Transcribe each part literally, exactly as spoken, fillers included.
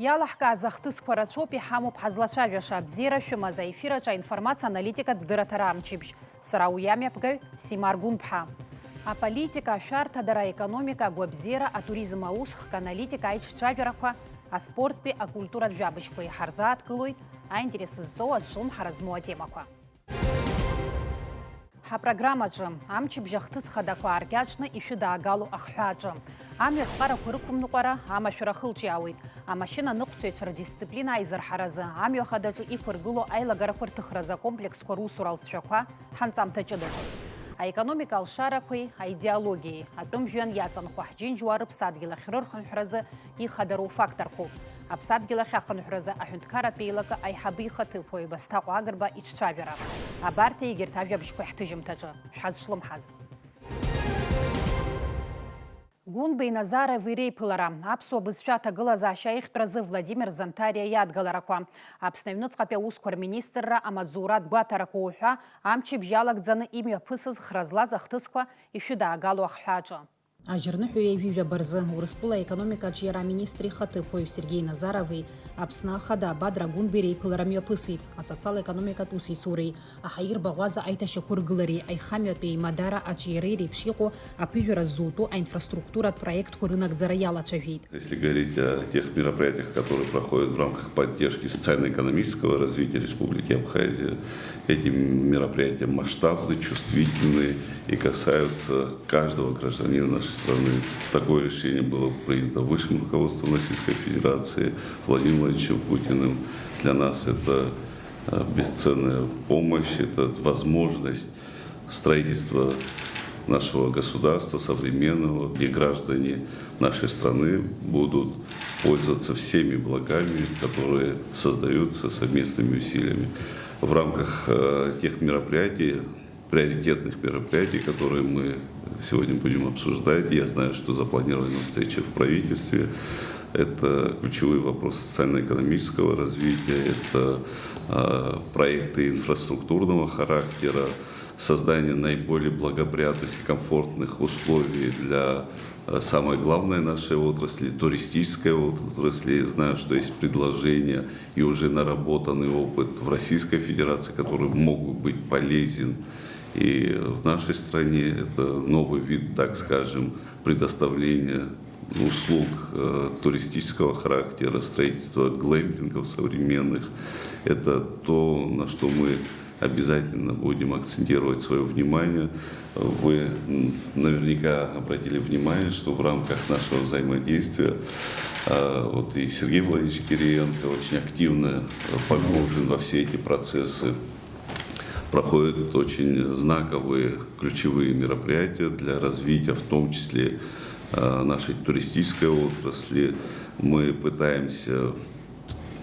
Иалаҳкааз ахҭысқәа рацәоуп, иҳамоуп ҳазлацәажәаша. Абзиара шәымаз, аефир аҿы аинформациа аналитикатә дырраҭара амчыбжь. Сара уи амҩаԥгаҩ Сима Аргәынԥҳа. Аполитика, ашәарҭадара, аекономика, агәабзиара, атуризм аусхк, аналитика, аиҿцәажәарақәа, аспорттәи, акультуратә жәабжьқәа иҳарзааҭгылоит аинтерес зҵоу, азҿлымҳара змоу атемақәа. Ҳапрограммаҿы, амчыбжь ахҭыс хадақәа ааркьаҿны ишәыдаагало ахҳәааҿы. Амҩа ԥҟарақәа рықәымныҟәара, амашәыр ахылҿиаауеит. Амашьына ныҟәцаҩцәа рдисциплина аизырҳаразы, амҩа хадаҿы иқәыргылоу аилагарақәа рҭыхразы акомплексқәа русура алҵшәақәа ҳанҵамҭа ҷыдаҿы. Аекономика алшарақәеи аидеологиеи, атәым жәҩан иаҵанхо ҳџьынџьуаа рыԥсадгьыл ахь рырхынҳәразы ихадароу факторқәоуп. Аԥсадгьыл ахь ахынҳәразы аҳәынҭқарратә еилакы аиҳабы ихаҭыԥуаҩ Басҭаҟәа Агрба иҿцәажәара. Абарҭ егьырҭ ажәабжьқәа ҳҭыжьымҭаҿы. Шәҳазҿлымҳаз. Гәынбеи Назарови реиԥылара. Аԥсуа бызшәа аҭагылазаашьа аиӷьтәразы Владимир Занҭариа иадгаларақәа. Аԥсны аҩныҵҟатәи аусқәа рминистрра амаҵзуратә гәаҭарақәа уҳәа амчыбжь иалагӡаны имҩаԥысыз хра злаз ахҭысқәа ишәыдаагало ахҳәааҿы. Ажьырныҳәаҩ ҩажәижәаба рзы Урыстәыла аекономикаҿы иара аминистр ихаҭыԥуаҩ Сергеи Назарови Аԥсны Ахада Бадра Гәынбеи реиԥылара мҩаԥысит, асоциал-економикатә усеицуреи аҳаирбаӷәаза аиҭашьақәыргылареи аихамҩатәи аимадара аҿиареи реиԥш иҟоу аԥыжәара ззутәу аинфраструктуратә проектқәа рынагӡара иалацәажәеит. Если говорить о тех мероприятиях, которые проходят в рамках поддержки социально-экономического развития Республики Абхазия, эти мероприятия масштабны, чувствительны и касаются каждого гражданина нашей страны. Такое решение было принято высшим руководством Российской Федерации, Владимиром Владимировичем Путиным. Для нас это, э, бесценная помощь, это возможность строительства нашего государства современного, где граждане нашей страны будут пользоваться всеми благами, которые создаются совместными усилиями. В рамках, э, тех мероприятий, приоритетных мероприятий, которые мы сегодня будем обсуждать, я знаю, что запланирована встреча в правительстве. Это ключевые вопросы социально-экономического развития, это, э, проекты инфраструктурного характера, создание наиболее благоприятных и комфортных условий для, э, самой главной нашей отрасли, туристической отрасли. Знаю, что есть предложения и уже наработанный опыт в Российской Федерации, который мог бы быть полезен и в нашей стране. Это новый вид, так скажем, предоставления услуг, э, туристического характера, строительства глэмпингов современных. Это то, на что мы обязательно будем акцентировать своё внимание. Вы, м, наверняка обратили внимание, что в рамках нашего взаимодействия, э, вот и Сергей Владимирович Кириенко очень активно, э, погружен во все эти процессы. Проходят очень знаковые, ключевые мероприятия для развития, в том числе, э, нашей туристической отрасли. Мы пытаемся,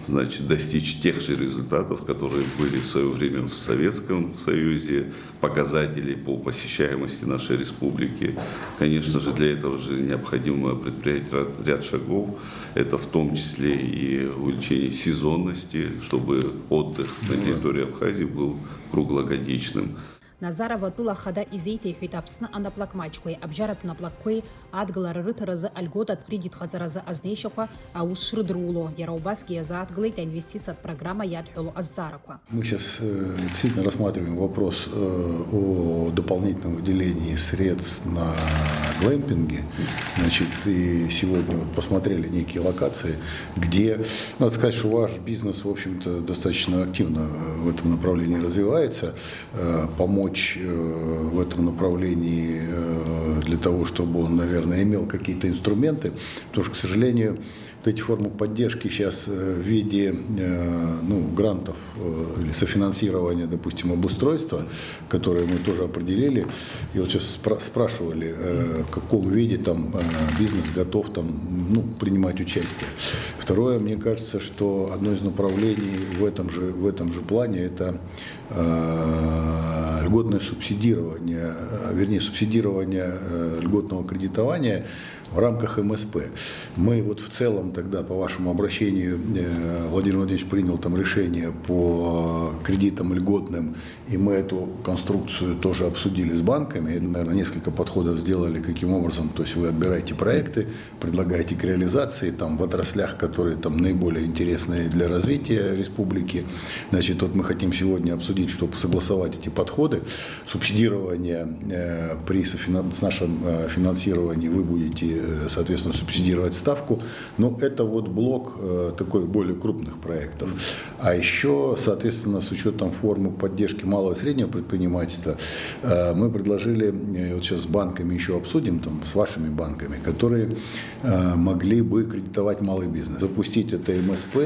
значит, достичь тех же результатов, которые были в своё время в Советском Союзе, показателей по посещаемости нашей республики. Конечно же, для этого же необходимо предпринять ряд, ряд шагов. Это в том числе и увеличение сезонности, чтобы отдых на территории Абхазии был круглогодичным. Назаров атәыла ахада изеиҭеиҳәеит Аԥсны анаплак маҷқәеи абжьаратә наплакқәеи адгылара рыҭаразы альготатә кредит ҟаҵаразы азнеишьақәа аус шрыдыруло, иара убасгьы иазааҭгылеит аинвестициатә программа иадҳәало азҵаарақәа. Мы сейчас, э, действительно рассматриваем вопрос, э, о дополнительном выделении средств на глэмпинги. Значит, и сегодня вот посмотрели некие локации, где, надо сказать, что ваш бизнес, в общем-то, достаточно активно, э, в этом направлении развивается. Э, помочь, э, в этом направлении, э, для того, чтобы он, наверное, имел какие-то инструменты, потому что, к сожалению, вот эти формы поддержки сейчас, э, в виде, э, ну, грантов, э, или софинансирования, допустим, обустройства, которые мы тоже определили. И вот сейчас спра-, спрашивали, э, в каком виде там, э, бизнес готов там, ну, принимать участие. Второе, мне кажется, что одно из направлений в этом же, в этом же плане — это, э, льготное субсидирование, э, вернее, субсидирование, э, льготного кредитования. В рамках МСП мы вот в целом тогда по вашему обращению, э, Владимир Владимирович принял там решение по кредитам льготным, и мы эту конструкцию тоже обсудили с банками. Это, наверное, несколько подходов сделали, каким образом, то есть вы отбираете проекты, предлагаете к реализации там, в отраслях, которые там наиболее интересные для развития республики. Значит, вот мы хотим сегодня обсудить, чтобы согласовать эти подходы. Субсидирование, э, при софинан- с нашим э, финансированием вы будете, э, соответственно, субсидировать ставку. Но это вот блок э, такой более крупных проектов. А еще, соответственно, с учетом формы поддержки малого и среднего предпринимательства, э, мы предложили, э, вот сейчас с банками еще обсудим, там, с вашими банками, которые э, могли бы кредитовать малый бизнес. Запустить это МСП,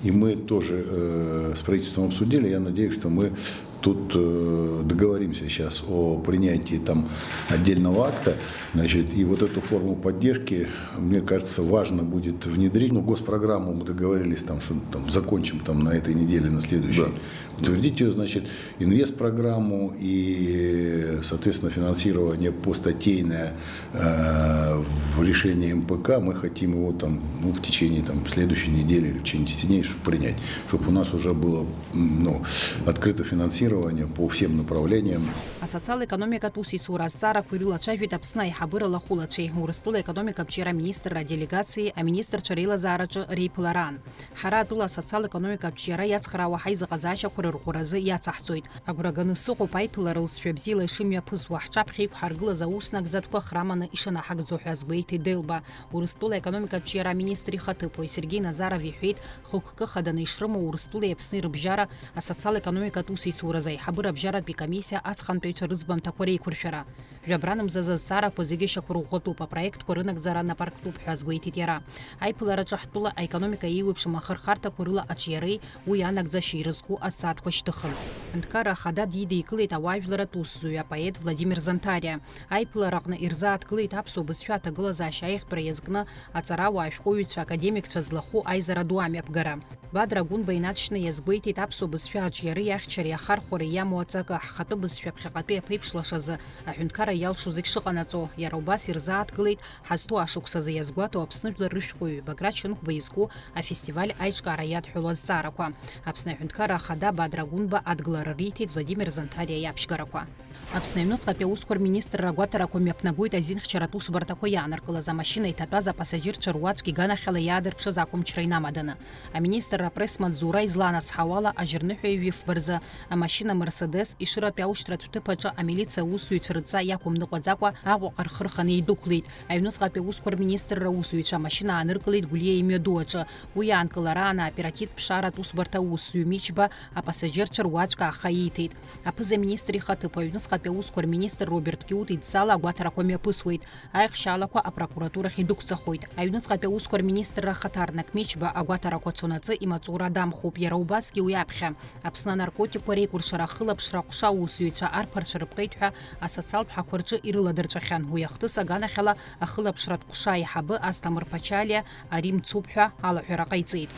и мы тоже э, с правительством обсудили. Я надеюсь, что мы тут э, договоримся сейчас о принятии там отдельного акта, значит, и вот эту форму поддержки, мне кажется, важно будет внедрить. Ну, госпрограмму мы договорились, там, что там закончим там на этой неделе, на следующей. Да. Утвердить ее, значит, инвестпрограмму и, соответственно, финансирование постатейное э, в решении МПК. Мы хотим его там, ну, в течение там, следующей недели или в течение десяти дней, чтобы принять, чтобы у нас уже было м, ну, открыто финансирование по всем направлениям. Асоциал-економикатә усеицура азҵаарақәа ирылацәажәеит Аԥсны аиҳабыра лахәылацәеи Урыстәыла аекономикатә ҿиара аминистрра аделегациеи аминистрцәа реилазаараҿы реиԥылараан. Ҳара атәыла асоциал-економикатә ҿиара иацхраауа ҳаизыҟазаашьақәа рырӷәӷәаразы иацаҳҵоит. Агәра ганы сыҟоуп аиԥылара лҵшәа бзиала ишымҩаԥысуа, ҳҿаԥхьа иқәҳаргылаз аус нагӡатәқәа храманы ишанаҳагӡо ҳәа азгәеиҭеит Делба. Урыстәыла аекономикатә ҿиара аминистр ихаҭыԥуаҩ Сергеи Назаров иҳәеит, хықәкы хаданы ишрымоу Урыстәылеи Аԥсни рыбжьара асоциал-економикатә усеицуразы аиҳабыра абжьаратәи комиссиа ацхантәаҩцәа рыӡбамҭақәа реиқәыршәара. Жәабранмзазы азҵаарақәа зегьы шьақәырӷәӷәатәуп, апроектқәа рынагӡара напарктәуп ҳәа азгәеиҭеит иара. Аиԥылараҿы ҳтәыла аекономика еиуеиԥшым ахырхарҭақәа рыла аҿиареи уи анагӡашьеи ирызку азҵаатәқәа шьҭыхын. Аҳәынҭқарра Ахада дидикылеит ауаажәларратә усзуҩ апоет Владимир Зантариа. Аиԥылараҟны ирзааҭгылеит аԥсуа бызшәа аҭагылазаашьа аиӷьтәра иазкны аҵарауаа ашәҟәыҩҩцәа, академикцәа злахәу аизаратә уамҩаԥгара. Бадра Гәынба инаҵшьны иазгәеиҭеит аԥсуа бызшәа аҿиареи ахьчареи ахархәара иамоу аҵакы, ҳхатәы бызшәа ԥхьаҟатәи аԥеиԥш лашазы аҳәынҭқарра иалшо зегь шыҟанаҵо. Иара убас ирзааҭгылеит ҳазҭоу ашықәсазы иазгәаҭоу Аԥсны жәлар рышәҟәыҩҩы Баграт Шьынқәба изку афестиваль аиҿкаара иадҳәалоу азҵаарақәа. Аԥсны Аҳәынҭқарра Ахада Бадра Гәынба адгылара риҭеит Владимир Зантариа иаԥшьгарақәа. Аԥсны аҩныҵҟатәи аусқәа рминистрра агәаҭарақәа мҩаԥнагоит азинхьчаратә усбарҭақәа иааныркылаз амашьына иҭатәаз апассажьырцәа руаӡәк иганахьала иаадырԥшыз ақәымчра инамаданы. Аминистрра апресс-маҵзура изланацҳауала, ажьырныҳәаҩ жәифба рзы амашьына Мерседес Ешыратәи аушьҭратә ҭыԥ аҿы амилициа аусзуҩцәа рыдҵа иақәымныҟәаӡакәа Аҟәаҟа рхы рханы идәықәлеит. Аҩныҵҟатәи аусқәа рминистрра аусзуҩцәа амашьына ааныркылеит Гәлиа имҩаду аҿы. Уи аанкылараан аоперативтә ԥшааратә усбарҭа аусзуҩ Мичба апассажьырцәа руаӡәк ааха ииҭеит. Аԥыза-министр ихаҭыԥуаҩ, аҩныҵҟатәи аусқәа рминистр Роберт Киут идҵала агәаҭарақәа мҩаԥысуеит. Аихшьаалақәа апрокуратурахь идәықәҵахоит. Аҩныҵҟатәи аусқәа рминистрра ахаҭарнак Мичба агәаҭарақәа цонаҵы имаҵура дамхуп, иара убасгьы уи аԥхьа Аԥсны анаркотикқәа реикәыршара ахылаԥшра аҟәша аусзуҩцәа арԥарцәа рыпҟеит ҳәа асоциалтә ҳақәа рҿы ирыладырҵәахьан. Уи ахҭыс аганахьала ахылаԥшратә ҟәша аиҳабы Асҭамыр Ԥачалиа ари мцуп ҳәа алаҳәара ҟаиҵеит.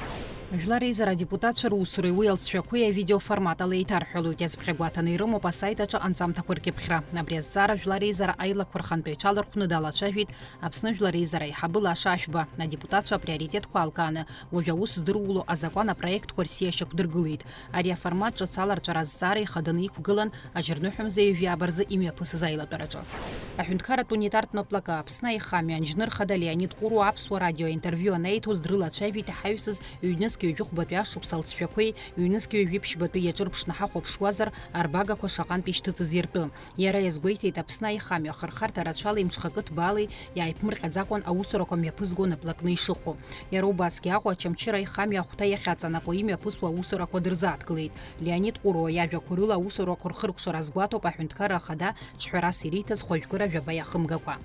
Жәлар реизара адепутатцәа русуреи уи алҵшәақәеи авидеоформат ала еиҭарҳәалоит, иазԥхьагәаҭаны ирымоуп асайт аҿы анҵамҭақәа ркьыԥхьра. Абри азҵаара Жәлар реизара аилақәа рхантәаҩцәа лархәны далацәажәеит Аԥсны Жәлар реизара аиҳабы Лаша Ашәба, адепутатцәа априоритетқәа алкааны, уажә аус здыруало азакәан апроектқәа рсиа шьақәдыргылеит. Ари аформат ҿыц аларҵәара азҵаара ихаданы иқәгылан ажьырныҳәа мза ҩажәи ааба рзы имҩаԥысыз аилатәараҿы. Аҳәынҭқарратә унитартә наплакы Аԥсны аихамҩа анџьныр хада Леонид Ҟәыруа Аԥсуа радио аинтервиу анаиҭоз дрылацәажәеит иҳаҩсыз ҩнызқь ҩажәи хәбатәи ашықәс алҵшәақәеи ҩнызқь ҩажәи ԥшьбатәи иаҿырԥшны ҳахәаԥшуазар, арбагақәа шаҟантә ишьҭыҵыз иртәы. Иара иазгәеиҭеит Аԥсны аихамҩа ахырхарҭа рацәала имҽхакы ҭбаалеи иааиԥмырҟьаӡакәан аусурақәа мҩаԥызго наплакны ишыҟоу. Иара убасгьы Аҟәа Очамчыра аихамҩа ахәҭа иахьаҵанакуа имҩаԥысуа аусурақәа дырзааҭгылеит. Леонид Ҟәыруа иажәақәа рыла аусурақәа рхыркәшара азгәаҭоуп аҳәынҭқарра ахада ҽҳәарас ириҭаз хәажәкыра жәаба иахымгакәа.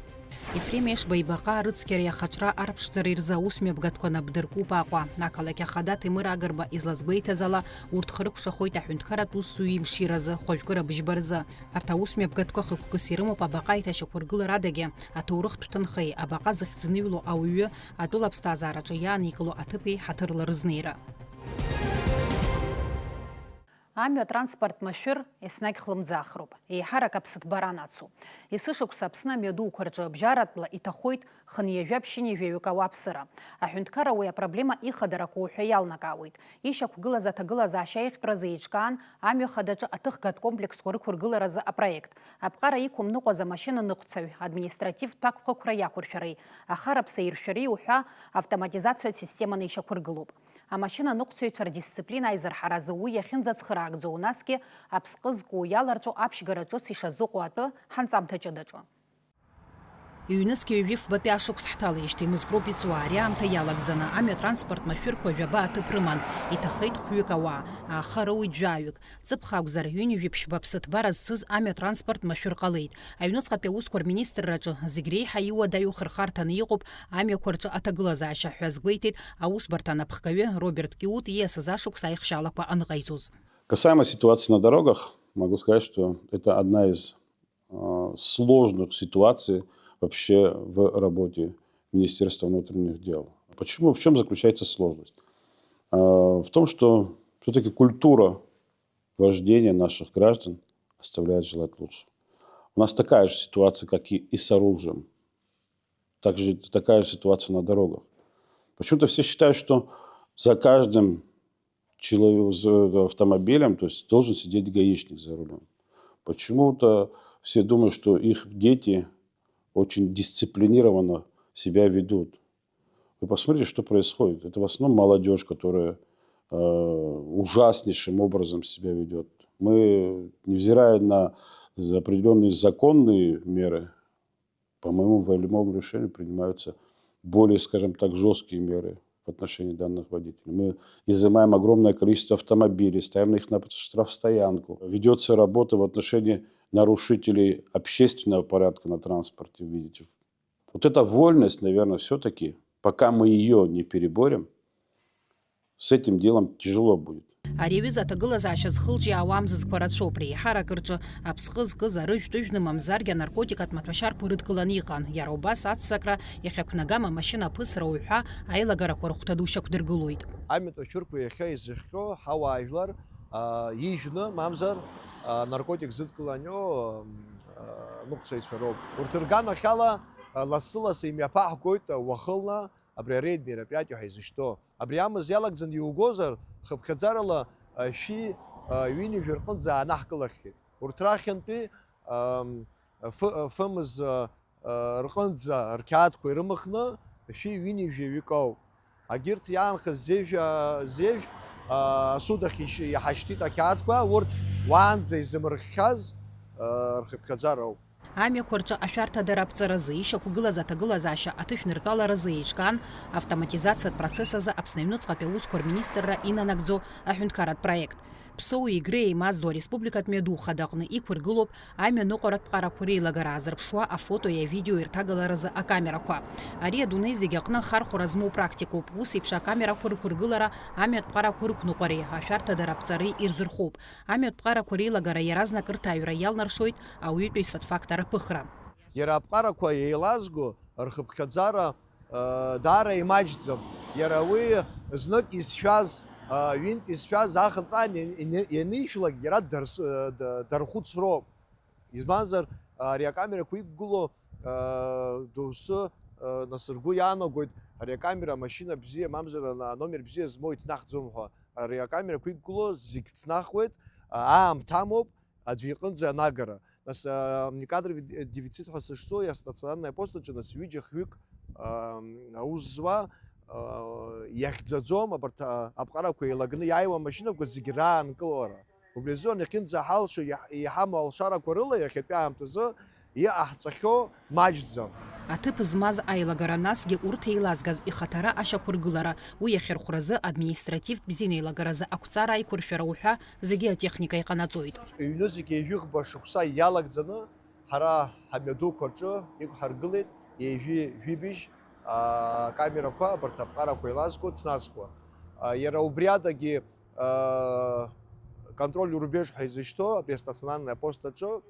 Ефрем Ешба ибаҟа арыцқьареи ахаҿра арԥшӡареи рзы аусмҩаԥгатәқәа нап дыркуп Аҟәа. Ақалақь ахада Ҭемыр Агрба излазгәеиҭаз ала, урҭ хыркәшахоит аҳәынҭқарратә усзуҩ имширазы, хәажәкыра быжьба рзы. Арҭ аусмҩаԥгатәқәа хықәкыс ирымоуп абаҟа аиҭашьақәыргыларадагьы, аҭоурыхтә ҭынхеи, абаҟа зыхьӡ ныҩло ауаҩы, атәыла аԥсҭазаараҿы иааникыло аҭыԥи ҳаҭырла рызнеира. Амҩа транспорт машәыр еснагь хлымӡаахроуп, еиҳарак аԥсыҭбара анацу. Есышықәса Аԥсны амҩадуқәа рҿы абжьаратәла иҭахоит хынҩажәа-ԥшьынҩажәаҩык ауааԥсыра. Аҳәынҭқарра уи апроблема ихадарақәоу ҳәа иалнакаауеит. Ишьақәгылаз аҭагылазаашьа аиӷьтәразы еиҿкаан амҩа хадаҿы аҭыхгатә комплексқәа рықәыргыларазы апроект. Аԥҟара иқәымныҟәаз амашьынаныҟәцаҩ административтә ақәхықәра иақәыршәареи ахараԥса иршәареи уҳәа автоматизациатә системаны ишьақәыргылоуп. Амашьынаныҟәцаҩцәа рдисциплина аизырҳаразы уи иахьынӡацхыраагӡоу, насгьы аԥсҟы зку иаларҵәо аԥшьгара ҿыц ишазыҟоу атәы ҳанҵамҭа ҷыдаҿы. Ҩнызқь ҩажәи фбатәи ашықәс ҳҭалеижьҭеи мызкроуп иҵуа, ари аамҭа иалагӡаны амҩа транспорт машәырқәа жәаба аҭыԥ рыман, иҭахеит хәҩык ауаа, ааха роуит жәаҩык. Ҵыԥх акәзар, ҩынҩажәи ԥшьба ԥсыҭбара зцыз амҩа транспорт машәыр ҟалеит. Аҩныҵҟатәи аусқәа рминистрраҿы зегь реиҳа иуадаҩу хырхарҭаны иҟоуп амҩақәа рҿы аҭагылазаашьа ҳәа азгәеиҭеит аусбарҭа анапхгаҩы Роберт Киут ииасыз ашықәс аихшьалақәа аныҟаиҵоз. Касаемо ситуации на дорогах, могу сказать, что это одна из, а, сложных ситуаций вообще в работе Министерства внутренних дел. Почему? В чем заключается сложность? А, в том, что всё-таки культура вождение наших граждан оставляет желать лучшего. У нас такая же ситуация, как и, и с оружием. Также такая же ситуация на дорогах. Почему-то все считают, что за каждым чело-, за автомобилем, то есть, должен сидеть гаишник за рулём. Почему-то все думают, что их дети очень дисциплинированно себя ведут. Вы посмотрите, что происходит. Это в основном молодёжь, которая, э, ужаснейшим образом себя ведёт. Мы, невзирая на определённые законные меры, по моему волевому решению принимаются более, скажем так, жёсткие меры в отношении данных водителей. Мы изымаем огромное количество автомобилей, ставим их на штрафстоянку. Ведётся работа в отношении нарушителей общественного порядка на транспорте, видите, Вот эта вольность, наверное, всё-таки, пока мы её не переборем, с этим делом тяжело будет. Ари аҩыза аҭагылазаашьа зхылҿиаауа амзызқәа рацәоуп, реиҳарак рҿы аԥсҟы зкыз арыжәтә ыжәны, мамзаргьы анаркотикатә маҭәашьарқәа рыдкыланы иҟан, иара убас аццакра, иахьақәнагам амашьына аԥысра уҳәа аилагарақәа рыхәҭа ду шьақәдыргылоит. Амҩатә машәырқәа иахьа изыхҟьо ҳауаажәлар, аа, ижәны, мамзар, аа, наркотик зыдкыланио, аа, ныҟәцаҩцәа роуп. Урҭ рганахьала, аа, лассы-лассы имҩаԥаҳгоит, аа, уахынла абри арейд мероприатиа ҳәа изышьҭоу. Абри амз иалагӡаны иугозар, хыԥхьаӡарала, аа, шәи, аа, ҩынҩажәи рҟынӡа аанаҳкылахьеит. Урҭ рахьынтәи, ам, фы-, фымз, аа, рҟынӡа рқьаадқәа ирымхны, шәи ҩынҩажәи ҩык ауп. Агьырҭ иаанхаз зежә, аа, зежә, аа, асуд ахь ишь-, иҳашьҭит ақьаадқәа, урҭ уаанӡа изымырххьаз, аа, рхыԥхьаӡара ауп. Амҩақәа рҿы ашәарҭадара аԥҵаразы, ишьақәгылаз аҭагылазаашьа аҭышәныртәаларазы еиҿкаан автоматизациатә процесс азы Аԥсны аҩныҵҟатәи аусқәа рминистрра инанагӡо аҳәынҭқарратә проект. Ԥсоуи Егры еимаздо ареспубликатә мҩаду хадаҟны иқәыргылоуп амҩаныҟәаратә ԥҟарақәа реилагара аазырԥшуа афотои авидеои рҭагаларазы акамерақәа. Ари адунеи зегь аҟны ахархәара змоу практикоуп. Ус еиԥш акамерақәа рықәыргылара амҩатә ԥҟарақәа рықәныҟәареи ашәарҭадара аԥҵареи ирзырхоуп. Амҩатә ԥҟарақәа реилагара иаразнак рҭаҩра иалнаршоит ауаҩытәыҩсатә фактор аԥыхра. Иара аԥҟарақәа еилазго рхыԥхьаӡара, э, даара имаҷӡам. Иара уи знык изшәаз, э, ҩынтә изшәаз ахынтә раан иан-, иан-, ианишәлак, иара дарс-, э, д-, дархәыцроуп. Избанзар, ари акамерақәа иқәгылоу, э, доусы, э, нас ргәы иаанагоит, ари акамера амашьына бзиа, мамзар ана-, аномер бзиа змоу иҭнахӡом ҳәа. Ари акамерақәа иқәгылоу зегь ҭнахуеит, а-, аамҭа амоуп, аӡәы иҟынӡа анагара. Нас, а, кадровый де-, дефицит ҳәа сышцо, астационарная пост аҿы, нас, ҩыџьа-хҩык, а, аус зуа, а, иахьӡаӡом, абарҭ, а, аԥҟарақәа еилагны иааиуа амашьынақәа зегь раанкылара. Убри азыҳәан иахьынӡаҳалшо, иаҳ-, иҳамоу алшарақәа рыла иахьатәи аамҭазы иҟаҳҵахьоу маҷӡам. Аҭыԥ змаз аилагара, насгьы урҭ еилазгаз ихаҭара ашьақәыргылара, уи иахьырхәразы административтә бзианеилагаразы ақәҵара аиқәыршәара уҳәа зегьы атехника иҟанаҵоит. Ҩнызқь ҩажәи жәаба шықәса иалагӡаны ҳара ҳамҩадуқәа рҿы иқәҳаргылеит ҩажәи жәибжь, аа, камерақәа, абарҭ аԥҟарақәа еилазго, ҭназго. Аа, иара убри адагьы, аа, контроль рубеж ҳәа изышьҭоу абри астационарная пост аҿы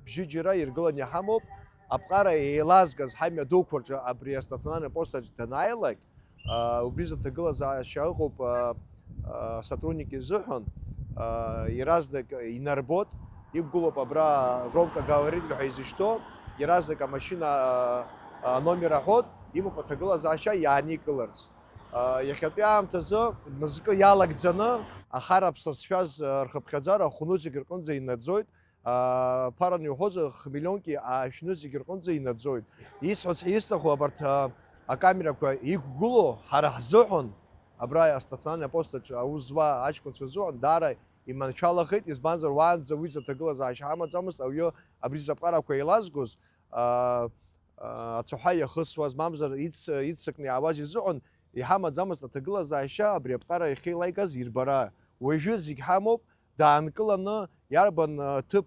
бжьыџьара иргыланы иҳамоуп. Аԥҟара еилазгаз ҳамҩадуқәа рҿы абри астационарный пост аҿы данааилак, аа, убри зыҭагылазаашьа ыҟоуп, аа, аа, сотрудник изыҳәан, а, иаразнак инарбоит, иқәгылоуп абра громкоговоритель ҳәа изышьҭоу, иаразнак амашьына, а, а, номер аҳәоит, имоуп аҭагылазаашьа иааникыларц. А, иахьатәи аамҭазы мызкы иалагӡаны ахараԥса зшәаз, а, рхыԥхьаӡара ахәнызқь рҟынӡа инаӡоит. А, ԥаран иуҳәозар, хмиллионки аашәнызқь рҟынӡа инаӡоит. Исҳәарц исҭаху, абарҭ, а, акамерақәа иқәгылоу ҳара ҳзыҳәан, абра астационарный апост аҿы аус зуа аҷкәынцәа рзыҳәан даара иманшәалахеит, избанзар, уаанӡа уи изы аҭагылазаашьа ҳамаӡамызт, ауаҩы абри заԥҟарақәа еилазгоз, а, а, ацәаҳәа иахысуаз, мамзар иц-, иццакны иаауаз изыҳәан иҳамаӡамызт аҭагылазаашьа, абри аԥҟара иахьеилаигаз ирбара. Уажәы зегь ҳамоуп, даанкыланы, иарбан, а, ҭыԥ,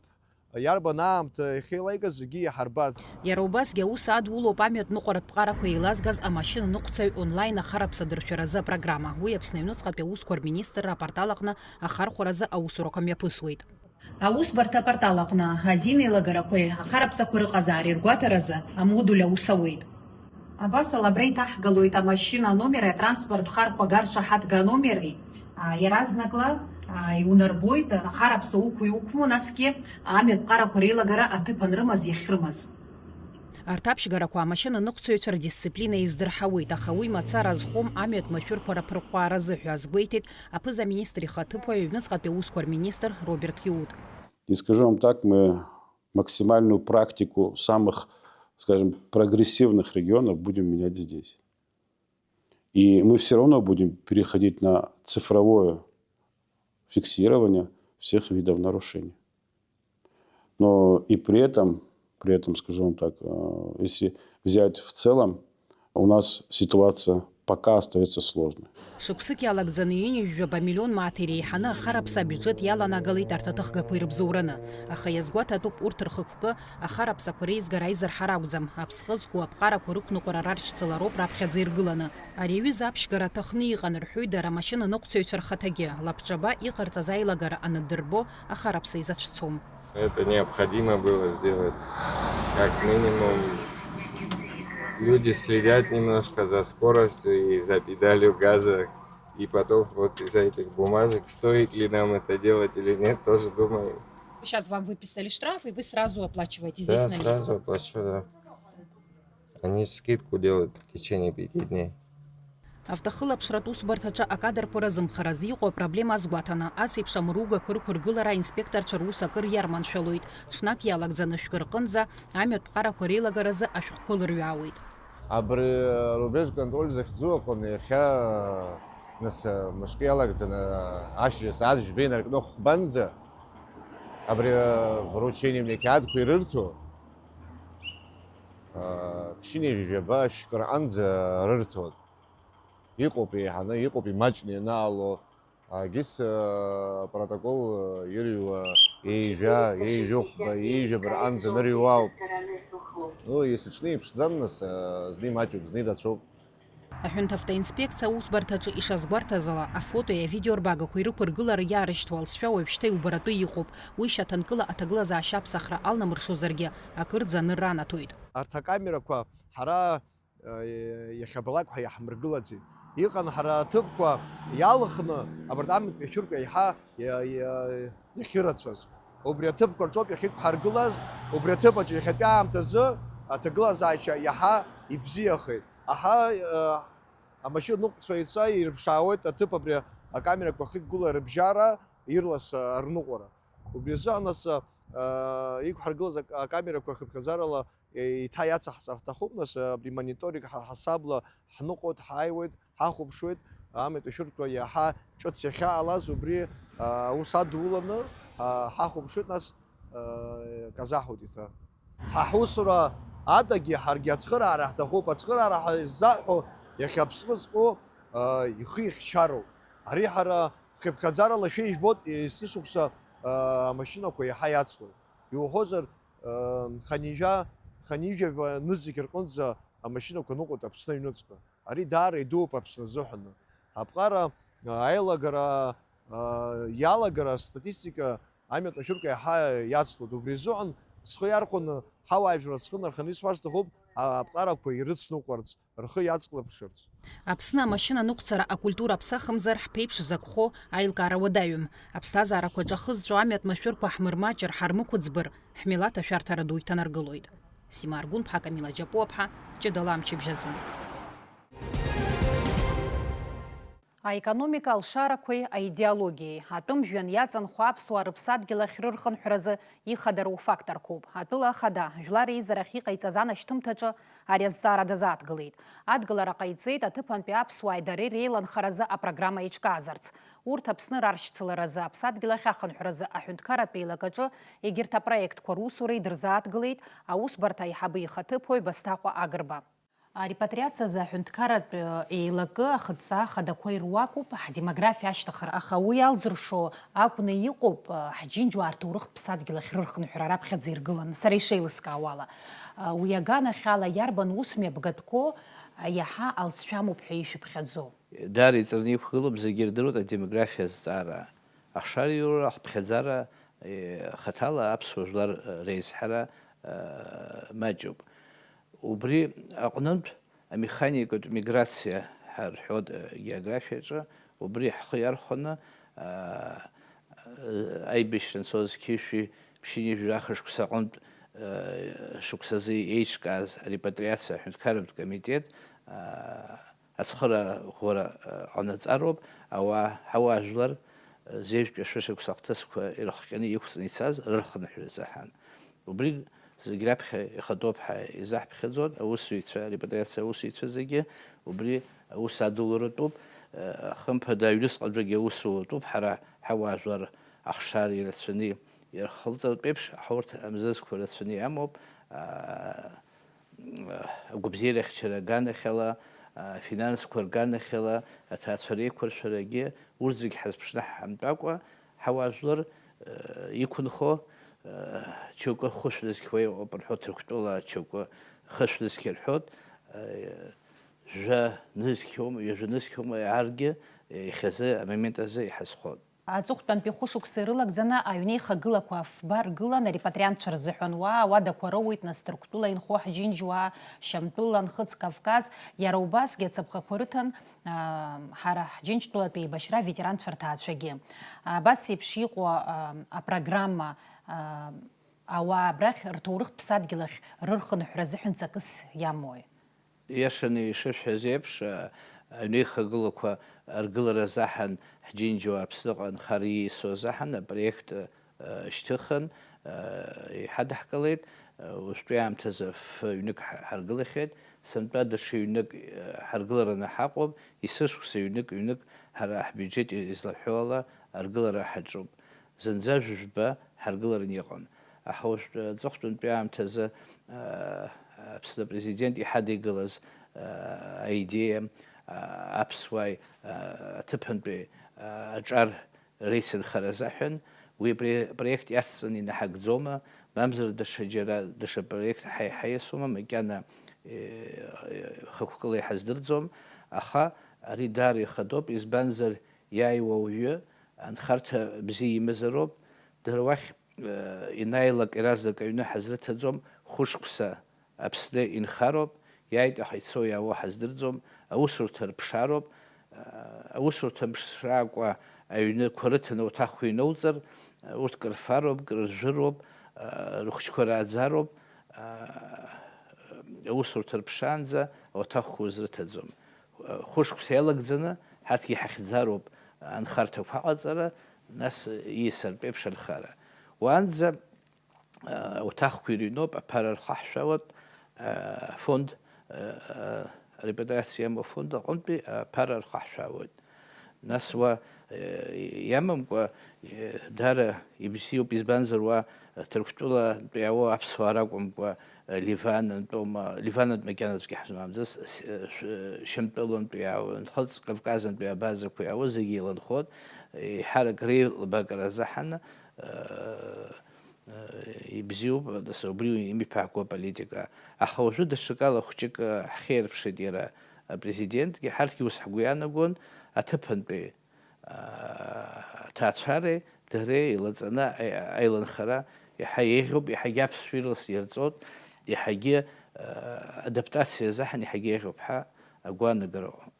иарбан аамҭа иахьеилаигаз зегьы иҳарбарц. Иара убасгьы аус адулоуп амҩатә ныҟәаратә ԥҟарақәа еилазгаз амашьынаныҟәцаҩ онлайн ахараԥса дыршәаразы апрограмма. Уи Аԥсны аҩныҵҟатәи аусқәа рминистрра апортал аҟны ахархәаразы аусурақәа мҩаԥысуеит. Аусбарҭа апортал аҟны азин еилагарақәеи ахараԥсақәа рыҟазаареи ргәаҭаразы амодуль аус ауеит. Абас ала абра иҭаҳгалоит амашьына аномери атранспорт хархәага ршаҳаҭга аномери, а, иаразнакла, а, иунарбоит, ахараԥса уқәу-иуқәму, насгьы амҩатә ԥҟарақәа реилагара аҭыԥ анрымаз иахьрымаз. Арҭ аԥшьгарақәа амашьынаныҟәцаҩцәа рдисциплина еиздырҳауеит, аха уи мацара зхом амҩатә машәырқәа раԥырҟәааразы ҳәа азгәеиҭеит аԥыза-министр ихаҭыԥуаҩ аҩныҵҟатәи аусқәа рминистр Роберт Киут. И скажу вам так, мы максимальную практику самых, скажем, прогрессивных регионов будем менять здесь. И мы всё равно будем переходить на цифровое фиксирование всех видов нарушений. Но и при этом, при этом, скажу вам так, э, если взять в целом, у нас ситуация пока остаётся сложной. Шықәсык иалагӡаны ҩынҩажәаба миллион мааҭ иреиҳаны ахараԥса абиуџьет иаланагалеит арҭ аҭыхгақәа ирыбзоураны. Аха иазгәаҭатәуп урҭ рхықәкы ахараԥсақәа реизгара аизырҳара акәӡам, аԥсҟы зқәу аԥҟарақәа рықәныҟәара раршьцылароуп раԥхьаӡа иргыланы. Ари аҩыза аԥшьгара аҭахны иҟан, рҳәоит дара амашьынаныҟәцаҩцәа рхаҭагьы, лабҿаба иҟарҵаз аилагара анаддырбо, ахараԥса изацәцом. Это необходимо было сделать. Как минимум, люди следят немножко за скоростью и за педалью газа. И потом вот из-за этих бумажек, стоит ли нам это делать или нет, тоже думаю. Сейчас вам выписали штраф, и вы сразу оплачиваете здесь, да, наличностью. Сразу оплачу, да. Они же скидку делают в течение пяти дней. Автохылаԥшратә усбарҭаҿы акадрқәа рызымхаразы иҟоу апроблема азгәаҭаны, ас еиԥш амыругақәа рықәыргылара аинспекторцәа рус акыр иарманшәалоит, ҽнак иалагӡаны шәкы рҟынӡа амҩатә ԥҟарақәа реилагаразы ашәҟәқәа лырҩаауеит. Абри арубеж контроль захьӡу аҟны иахьа, нас, мышкы иалагӡаны ашьыжь асааҭ жәба инаркны хәбанӡа абри вручением иқьаадқәа ирырҭо, ԥшьынҩажәи жәаба шәкы рҟынӡа рырҭоит. Иҟоуп еиҳаны, иҟоуп имаҷны ианаало, Агьыс, э, протокол, э, ирҩуа, еижәа, еижәохәба, еижәаба рҟынӡа нырҩуа ауп. Ну, есыҽны иԥшӡам, нас, э, зны имаҷуп, зны ирацәоуп. Аҳәынҭавтоинспекциа аусбарҭаҿы ишазгәарҭаз ала, афотои авидеорбагақәеи рықәыргылара иаарышьҭуа алҵшәа уажәшьҭа иубаратәы иҟоуп. Уи шьаҭанкыла аҭагылазаашьа аԥсахра алнамыршозаргьы, акырӡа анырра анаҭоит. Арҭ акамерақәа ҳара иахьабалак ҳәа иаҳмыргылаӡеит. Иҟан ҳара аҭыԥқәа иалхны, абарҭ амҩатәи ашәырқәа еиҳа иа-, иа-, иахьырацәаз. Убри аҭыԥқәа рҿоуп иахьықәҳаргылаз, убри аҭыԥ аҿы иахьатәи аамҭазы аҭагылазаашьа иаҳа ибзиахеит. Аҳа, э, амашьынаныҟәцаҩцәа ирыԥшаауеит аҭыԥ абри акамерақәа ахьықәгылоу рыбжьара ирлас, э, рныҟәара. Убри азыҳәан ас, э, иқәҳаргылаз ак-, акамерақәа хыԥхьаӡарала еиҭа иацаҳҵар ҳҭахуп, нас, абри мониторинг ҳа-, ҳасабла ҳныҟәоит, ҳааиуеит, ҳахәаԥшуеит, амҩатә ашәырқәа иаҳа ҿыц иахьаалаз убри, а, аус адуланы, а, ҳахәаԥшуеит, нас, а, казаҳуеит иҭа. Ҳа ҳусура адагьы ҳаргьы ацхыраара ҳҭахуп, ацхыраара ҳзаҳҳәо иахьа Аԥсны зку, а, ихы ихьчароуп. Ари ҳара хыԥхьаӡарала шәа ижәбоит, есышықәса, а, амашьынақәа иаҳа иацлоит. Иуҳәозар, Ханижәа, ханижәаба нызқь рҟынӡа амашьынақәа ныҟәоит Аԥсны аҩныҵҟа. Ари даара идууп Аԥсны азыҳәан. Аԥҟара, аилагара, иалагара астатистика амҩатә машәырқәа иаҳа иацлоит. Убри азыҳәан схы иархәаны ҳауаажәлар схы нарханы исҳәар сҭахуп, Аԥҟарақәа ирыцныҟәарц, рхы иацклаԥшырц. Аԥсны амашьына ныҟәцара акультура аԥсахымзар, ҳԥеиԥш закәхо аилкаара уадаҩым. Аԥсҭазаарақәа ҿахызҵәо амҩатә машәырқәа ҳмырмаҷыр, ҳармықәыӡбыр, ҳмилаҭ ашәарҭара ду иҭанаргылоит. Сима Аргәынԥҳа, Камила Џьапуаԥҳа, ҷыдала амчыбжь азы. Аекономика алшарақәеи аидеологиеи, атәым жәҩан иаҵанхо аԥсуаа рыԥсадгьыл ахь рырхынҳәразы ихадароу факторқәоуп. Атәыла ахада, Жәлар Реизарахь иҟаиҵаз анашьҭымҭаҿы ари азҵаара дазааҭгылеит. Адгылара ҟаиҵеит аҭыԥантәи аԥсуааи дареи реиланхаразы апрограмма еиҿкаазарц. Урҭ Аԥсны раршьцыларазы, аԥсадгьыл ахь ахынҳәразы аҳәынҭқарратә еилакаҿы егьырҭ апроектқәа русура идырзааҭгылеит аусбарҭа аиҳабы ихаҭыԥуаҩ Басҭаҟәа Агрба. Арепатриациазы аҳәынҭқарратә еилакы ахыдҵа хадақәа ируакуп ҳдемографиа ашьҭыхра, аха уи иалзыршо акәны иҟоуп ҳџьынџьуаа рҭоурыхтә ԥсадгьыл ахь рырхынҳәра раԥхьаӡа иргыланы, сара ишеилыскаауала. Уи аганахьала иарбан ус мҩаԥгатәқәоу иаҳа алҵшәа амоуп ҳәа ишәыԥхьаӡо? Даара иҵарны иқәгылоуп, зегьы ирдыруеит адемографиа азҵаара. Ахшара иура, ахыԥхьаӡара, е, хаҭала аԥсуа жәлар, е, реизҳара, е, маҷуп. Убри аҟнытә амеханикатә миграциа ҳәа рҳәоит, е, географиаҿы, убри ҳхы иархәаны, а, аибашьра анцоз қьышәи ԥшьынҩажәи жәаха шықәса аҟынтә, е, шықәсазы еиҿкааз арепатриациа аҳәынҭқарратә комитет, а, ацхыраагәара, а, ҟанаҵароуп, ауаа, ҳауаажәлар, а, зежәтәи ашәышықәса ахҭысқәа ирыхҟьаны иқәҵны ицаз рырхынҳәра азыҳәан. Убри зегь раԥхьа ихатәоуп ҳәа изаҳԥхьаӡоит аусзуҩцәа, арепатриациа аусзуҩцәа зегьы, убри аус адуларатәуп, а, хымԥада аҩныҵҟатәигьы аусулатәуп, ҳара ҳауаажәлар ахшара ирацәаны ирхылҵыртә еиԥш, аха урҭ амзызқәа рацәаны иамоуп, а, агәабзиарахьчара аганахьала, афинансқәа рганахьала, аҭаацәа реиқәыршәарагьы, урҭ зегь ҳазԥшны ҳамтәакәа, ҳауаажәлар, э, иқәынхо, э, џьоукы хәышә нызқьуа иҟоуп рҳәоит, Ҭырқәтәыла џьоукы хышә нызқьа рҳәоит, э, жәа нызқьуама, ҩажәа нызқьуама, аргьы, э, иахьазы, амомент азы иҳазхоит. Аҵыхәтәантәи хәышықәса ирылагӡаны аҩнеихагылақәа фба ргылан арепатриантцәа рзыҳәан. Уа ауадақәа роуеит, нас, Ҭырқәтәыла инхо ҳџьынџьуаа, Шьамтәыла, Нхыҵ Кавказ, иара убасгьы ацаԥхақәа рыҭан, аа, ҳара ҳџьынџьтәылатәи еибашьра аветеранцәа рҭаацәагьы. Абас еиԥш иҟоу, аа, апрограмма, аа, ауаа абрахь рҭоурыхтә ԥсадгьыл ахь рырхынҳәра азыҳәан ҵакыс иамои? Иашаны ишышәҳәаз еиԥш, а, аҩнеихагылақәа аргылара азаҳан ҳџьынџьуаа Аԥсныҟа анхара ииасуа азыҳан апроект, а, шьҭыхын, а, иҳадаҳкылеит. А, уажәтәи аамҭазы ф-ҩнык ҳ-, ҳаргылахьеит, сынтәа даҽа ҩнык, а, ҳаргылараны ҳаҟоуп, есышықәса ҩнык-ҩнык ҳара ҳбиуџьет излаҳәо ала аргылара ҳаҿуп. Зынӡа жәба ҳаргыларан иҟан. Аха уажәтәи аҵыхәтәантәи аамҭазы, аа, Аԥсны апрезидент иҳадикылаз, аа, аидеиа, аа, аԥсуааи, аа, аҭыԥантәи, аа, аҿар реицынхара азыҳәан, уи апре-, апроект иацҵаны инаҳагӡома, мамзар даҽа џьара, даҽа проект ҳаиҳа иасума, макьана, е, е, хықәкыла иҳаздырӡом, аха ари даара ихадоуп, избанзар, иааиуа ауаҩы анхарҭа бзиа имазароуп, дара уахь, э, ианааилак иаразнак аҩны ҳазрыҭаӡом, хәышықәса Аԥсны инхароуп, иааит аха ицо-иаауа ҳаздырӡом, аусурҭа рыԥшаароуп, э, аусурҭа мԥшаакәа аҩнқәа рыҭаны ауаҭахқәа иноуҵар, э, урҭ кыр фароуп, кыр ржәыроуп, э, рыхәыҷқәа рааӡароуп, э, аусурҭа рыԥшаанӡа ауаҭахқәа узрыҭаӡом. Хәышықәса иалагӡаны ҳарҭгьы иҳахьӡароуп анхарҭақәа аҟаҵара, нас ииасыртә еиԥш анхара. Уаанӡа, а, ауаҭахқәа ирыҩноуп, аԥара рхаҳшәалоит, а, афонд, а, а, арепатриациа иамоу афонд аҟынтәи аԥара рхаҳшәалоит. Нас уа, э, иамамкәа, э, даара ибзиоуп, избанзар уа Ҭырқәтәылантәи иаауа аԥсуаа ракәымкәа, э, Ливанантәоума, Ливанантә макьанаҵәҟьа ҳзмамӡац, с-, э, шә-, Шьамтәылантәи иаауа, Нхыҵ Кавказантәи абазақәа иаауа зегьы еиланхоит, еиҳарак реилбакра азыҳан, э, э, ибзиоуп, нас убри имиԥаакуа политика. Аха уажәы даҽакала хәҷык, э, ҳхеирԥшит иара апрезидентгьы, ҳарҭгьы ус ҳгәы иаанагон, аҭыԥантәи аҭаацәареи дареи еилаҵаны аи-, аиланхара иаҳа еиӷьуп, иаҳагьы аԥсшәа ирласны ирҵоит, иаҳагьы, адаптациа азыҳәан иаҳагьы еиӷьуп ҳәа агәаанагара ыҟоуп.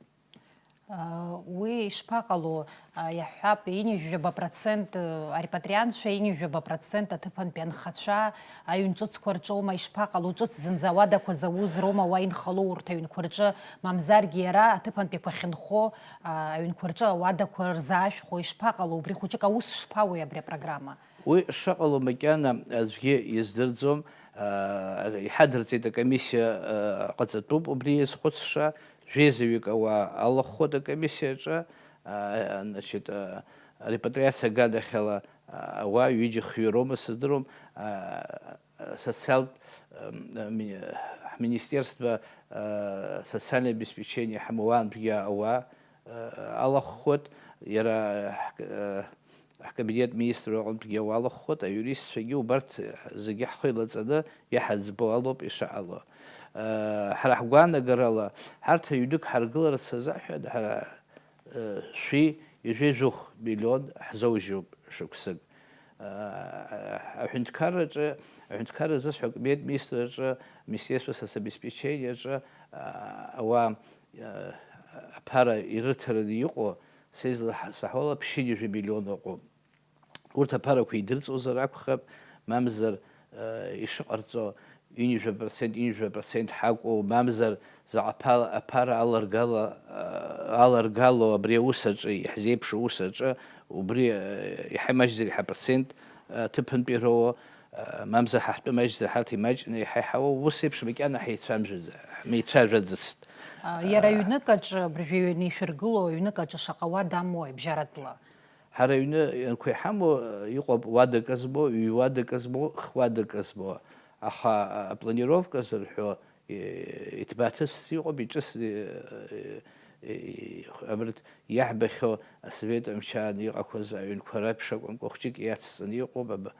Уи ишԥаҟало, иаҳҳәап, ҩажәаба процент арепатриантцәа, ҩажәаба процент аҭыԥантәи анхацәа аҩн ҿыцқәа рҿоума, ишԥаҟало, ҿыц зынӡа ауадақәа зауз роума уа инхало урҭ аҩнқәа рҿы, мамзаргьы иара аҭыԥантәиқәа ахьынхо, аҩнқәа рҿы ауадақәа рзаашәхо, ишԥаҟало, убри хәыҷык аус шԥауеи абри апрограмма? Уи шыҟало макьана аӡәгьы издырӡом, иҳадырҵеит, акомиссиа ҟаҵатәуп убри иазхәыцша, жәеизаҩык ауаа алахәхоит акомиссиа аҿы, значит, арепатриациа аганахьала ауаа ҩыџьа-хҩы роума сыздыруам, социалтә, ҳминистерство социальное обеспечение ҳамоу аантәгьы ауаа алахәхоит, иара ҳкабинет министр аҟынтәгьы уалахәхоит, аиуристцәагьы убарҭ зегьы ҳхы еилаҵаны иаҳаӡбо алоуп ишыҟало. Ҳара ҳгәаанагарала, ҳарҭ аҩнык ҳаргыларц азыҳәан ҳара шәи ҩажәи жәохә миллион ҳзоужьуп шықәсык. Аҳәынҭқарраҿы, аҳәынҭқарра зысҳәо акабинет министр аҿы, Министерство соцобеспечениаҿы ауаа аԥара ирыҭараны иҟоу, са изласаҳауала, ԥшьынҩажәа миллион ыҟоуп. Урҭ аԥарақәа идырҵозар акәхап, мамзар, ишыҟарҵо, ҩынҩажәа процент, ҩынҩажәа процент ҳакәу, мамзар, заҟа ԥа-, аԥара аларгала, аларгало абри аус аҿы, иаҳзеиԥшу аус аҿы, убри, иаҳа имаҷзар иаҳа процент, аҭыԥантәи роуа, мамзар ҳа ҳтәы маҷзар ҳарҭ имаҷны иаҳа иҳауа, ус еиԥш макьана ҳаицәажәаӡацт. Иара аҩнык аҿы, абыржәы ҩны ишәыргылоу аҩнык аҿы шаҟа уада амои, бжьаратәла? Ҳара аҩны анқәа иҳамоу, иҟоуп уадак змоу, ҩ-уадак змоу, х-уадак змоу. Аха апланировка зырҳәо, иҭбааҭыцәс иҟоуп, иҿыцны, абарҭ иаҳбахьоу асовет мчы аан иҟақәаз аҩнқәа реиԥш акәымкәа, хәҷык иацҵаны иҟоуп, аб-,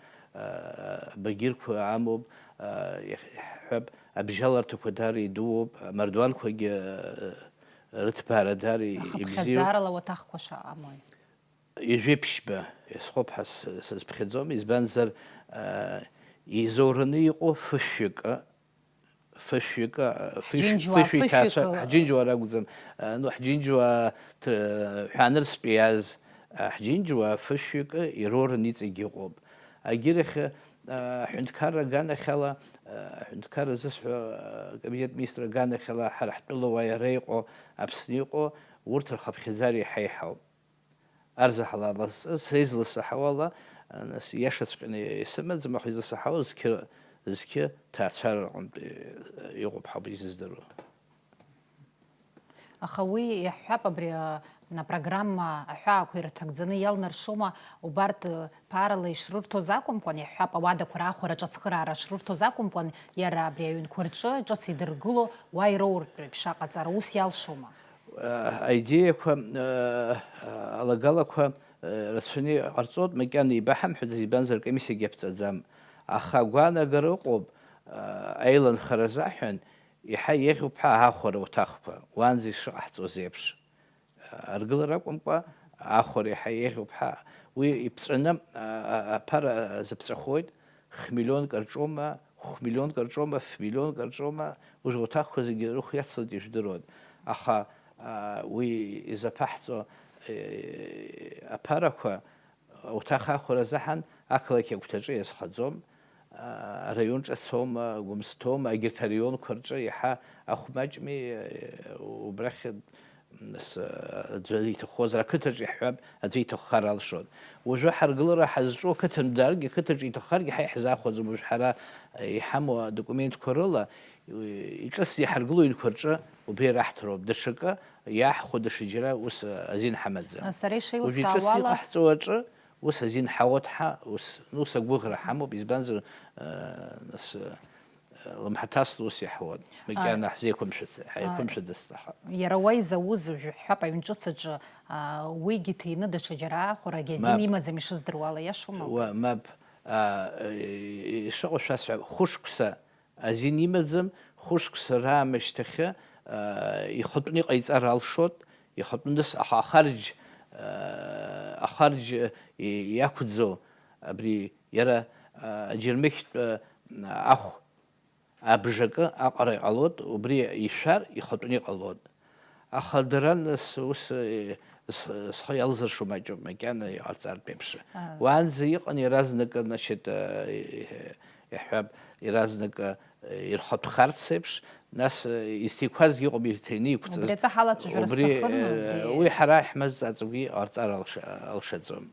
абагьырқәа амоуп, иаҳҳәап, абжьаларҭақәа даара идууп, амардуанқәагьы рыҭбаара даара ибзиоуп. Ахыԥхьаӡарала уаҭахқәа шаҟа амои? Ҩажәи ԥшьба иазхоуп ҳәа с-, сазԥхьаӡом, избанзар, еизоураны иҟоу фышәҩыкы, фышәҩыкы, фышә-, Ҳџьынџьуаа фышәи ҭаацәа, фышәҩык, ҳџьынџьуаа ракәӡам, ну, ҳџьынџьуаа ҭ-, ҳәаанырцәтәи иааз, ҳџьынџьуаа фышәҩыкы ироураны иҵегьы ыҟоуп. Агьырахь, аҳәынҭқарра аганахьала, аҳәынҭқарра зысҳәо, акабинет министр аганахьала ҳара ҳтәыла уа иара иҟоу, Аԥсны иҟоу, урҭ рхыԥхьаӡара иаҳа иҳауп. Арзаҳал алазҵаз, са изласаҳауала, нас, иашаҵәҟьаны исымаӡам, аха изласаҳауа зқьы, зқьы ҭаацәара рҟынтә иҟоуп ҳәа ауп изыздыруа. Аха уи иаҳҳәап, абри, а, апрограмма аҳәаақәа ирҭагӡаны иалнаршома, убарҭ, а, ԥарала ишрырҭоз акәымкәан, иаҳҳәап, ауадақәа раахәара аҿы ацхыраара шрырҭоз акәымкәан, иара абри аҩнқәа рҿы ҿыц идыргыло, уа ироуртә еиԥш аҟаҵара ус иалшома? Аидеиақәа, алагалақәа рацәаны иҟарҵоит, макьана ибаҳамҳәаӡаз, избанзар, акомиссиагьы иаԥҵаӡам. Аха агәаанагара ыҟоуп, аиланхара азаҳәан иаҳа еиӷьуп ҳәа аахәара уҭахқәа, уаанӡа ишыҟаҳҵоз еиԥш. Аргылара акәымкәа, аахәара иаҳа еиӷьуп ҳәа. Уи иԥҵәаны, а, а, аԥара зыԥҵәахоит, хмиллионк рҿоума, хә-миллионк рҿоума, ф-миллионк рҿоума, уажә уҭахқәа зегьы рыхә иацлеит ижәдыруан. Аха, а, уи изаԥаҳҵо, э, аԥарақәа уҭах аахәара азыҳәан ақалақь агәҭаҿы иазхаӡом, а, араион ҿацома, Гәымсҭоума, егьырҭ араионқәа рҿы иаҳа ахә маҷми, э, убрахь Нас, аӡәы иҭаххозар, ақыҭаҿ иаҳҳәап, аӡәы иҭаххар алшон. Уажәы ҳаргылара ҳазҿу ақыҭан дааргьы, ақыҭаҿы иҭаххаргьы ҳа иаҳзаахәаӡом. Уажә ҳара иҳамоу адокументқәа рыла, иҿыцны иҳаргыло аҩнқәа рҿы убри раҳҭароуп. Даҽакы иаҳхәо даҽаџьара ус азин ҳамаӡам. Сара ишеилыскаауала, уажә иҿыцны иҟаҳҵо аҿы ус азин ҳауеит ҳа, ус, ус агәыӷра ҳамоуп, избанзар, нас, Лымҳаҭасла ус иаҳуан, макьана ҳзеиқәымшәац-, ҳаиқәымшәаӡацт, аха. Иара уа изауз, уажә иҳәап, аҩнҿыц аҿы, аа, уигьы ҭины даҽаџьара ахәарагьы азин Мап. имаӡам ишыздыруала, иашоума? Уа, мап. Аа, ишыҟоу шәасҳәап, хәышықәса азин имаӡам, хәышықәса раамышьҭахьы, аа, ихатәны иҟаиҵар алшоит, ихатәны дыс-, аха ахарџь, аа, ахарџь, и-, иақәӡоу абри иара, аа, аџьармыкьтә, аа, ахә абжакы аҟара иҟалоит, убри ишәар ихатәны иҟалоит. Аха дара нас ус, э, с-, схы иалзыршо маҷуп, макьана иҟарҵартә еиԥш. Уаанӡа иҟан иаразнакы, значит, э, иҳәап, иаразнакы, э, ирхатәхарц еиԥш, нас, э, изҭиқәазгьы ыҟоуп, ирҭины иқәҵаз. Убри атәы ҳалацәажәара Убри, сҭахын, э, убри. Уи ҳара иаҳмаз ҵаҵагәы иҟарҵар алша-, алшаӡом.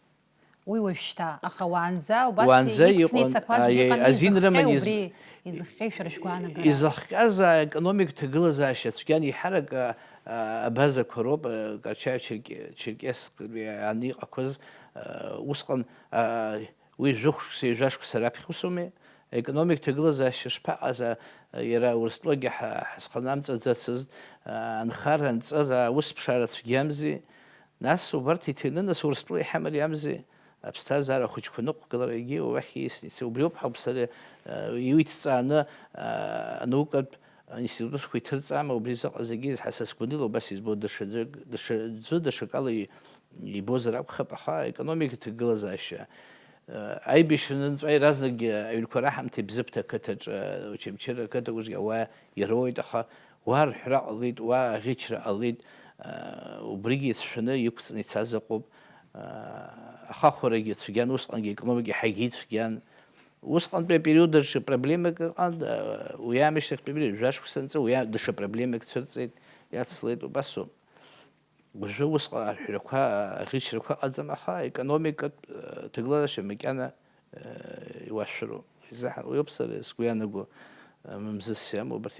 Уи уажәшьҭа, аха уаанӡа убас Уаанӡа иқәҵны иҟан, ицақәазгьы аи, иҟан, азин изыхҟьеи рыман из-, убри, изыхҟьеи шәара шәгәаанагара? Изыхҟьаз аекономикатә ҭагылазаашьа цәгьан, еиҳарак, а, а, абазақәа роуп, а, Карачаев-Черке-, Черкесктәи ан иҟақәаз, а, усҟан, а, уи жәохә-, шықәса, ҩажәа шықәса раԥхьа усуми? Аекономикатә ҭагылазаашьа шԥаҟаз, а, иара Урыстәылагьы ҳа-, ҳазханамҵаӡацызт, а, анхара, анҵыра, аусԥшаара цәгьамзи? Нас убарҭ иҭины, нас Урыстәыла иҳамариамзи? Аԥсҭазаара ахәыҷқәа ныҟәгылара егьи уахь ииасны ицеит. Убриоуп ҳәа ауп сара, э, иуиҭҵааны, э, анаукатә институтқәа иҭырҵаама, убри заҟа зегьы изҳа-, са сгәаныла убас избо, даҽаӡәы, даҽаӡәы даҽакала и-, ибозар акәхап, аха аекономикатә ҭагылазаашьа, э, аибашьра нҵәа иаразнакгьы аҩнқәа раҳамҭеи Бзыԥҭа ақыҭаҿы, Очамчыра ақыҭа усгьы ауаа ироуеит, аха уа арҳәра ҟалеит, уа аӷьычра ҟалеит, э, убригьы ицәшәаны иқәҵны ицаз ыҟоуп. Ахахәарагьы цәгьан, усҟангьы аекономика иаҳагьы ицәгьан. Усҟантәи апериод аҿы проблемак ыҟан, уи аамышьҭахьтәи жәа-шықәса анҵы, уи даҽа проблемак цәырҵит, иацлеит, убасоуп. Уажәы усҟан арҳәрақәа, аӷьычрақәа ыҟаӡам, аха аекономикатә, ҭагылазаашьа макьана, иуашәыроуп. Изаҳа-, уи ауп сара сгәы иаанаго, мамзыс иамоу убарҭ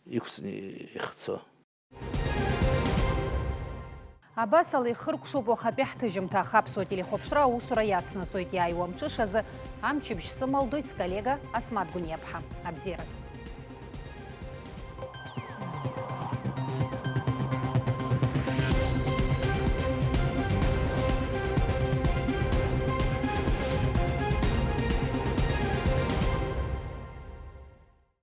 иқәҵны ихцо. Абасала ихыркәшоуп уахатәи ҳҭыжьымҭа. Аԥсуа телехәаԥшра аусура иацнаҵоит иааиуа мҽышазы. Амчыбжь сымалдоит сколлега Асмаҭ Гәыниаԥҳа. Абзиараз.